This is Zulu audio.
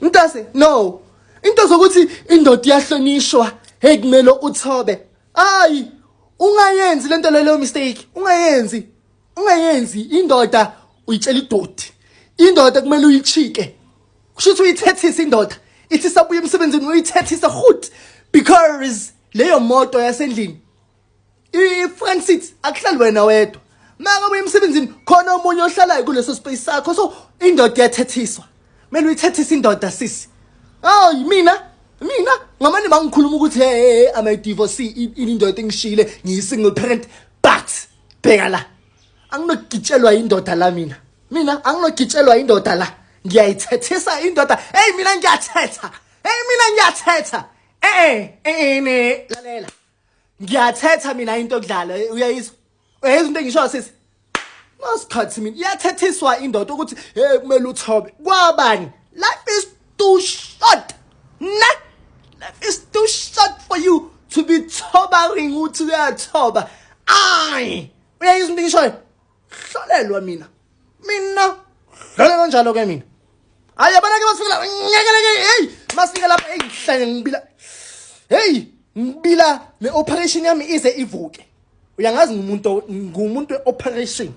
Mntase, no. Into zokuthi indoda iyahlonishwa, hey, kumele uthobe. Hayi, ungayenzi lento leyo mistake, ungayenzi. Ungayenzi. Indoda uyitshela idoti. Indoda kumele uyichike. Kusho ukuthi uyithethise indoda. Ithi sabuya emsebenzini uyithethisa goed because leyo moto yasendlini, i-front seat, akuhlali wena wedwa. Maka buya emsebenzini khona omunye ohlalayo kuleso space sakho, so indoda iyathethiswa. Kumele uyithethise indoda, sisi. Hayi, mina ngamane bangikhuluma ukuthi, "Hey, hey, I'm a divorcee, indoda engishile, ngiyi-single parent," but bheka la, anginogitshelwa indoda la. Mina anginogitshelwa indoda la. Ngiyayithethisa indoda. Hey, mina ngiyathetha. Hey, mina ngiyathetha. Eh ne, lalela, ngiyathetha mina. Into yokudlala, uyayizwa? Uyayizwa into engisho, sisi? Masikhathi mina iyathethiswa indoda ukuthi, hey, kumele uthobe kwabani? Life is too short, ne? Life is too short for you to be thobering, uthi uyathoba. Ayi, uyayizwa into engishoyo? Hlolelwa mina hlolelwa kanjalo ke mina. Hayi, yabona ke, masifika lapha ngiyekele ke. Hey, masifika lapha, hey, ngihlanye ngibila. Hey, ngibila ne-operation yami ize ivuke. Uyangazi, ngumuntu we-operation.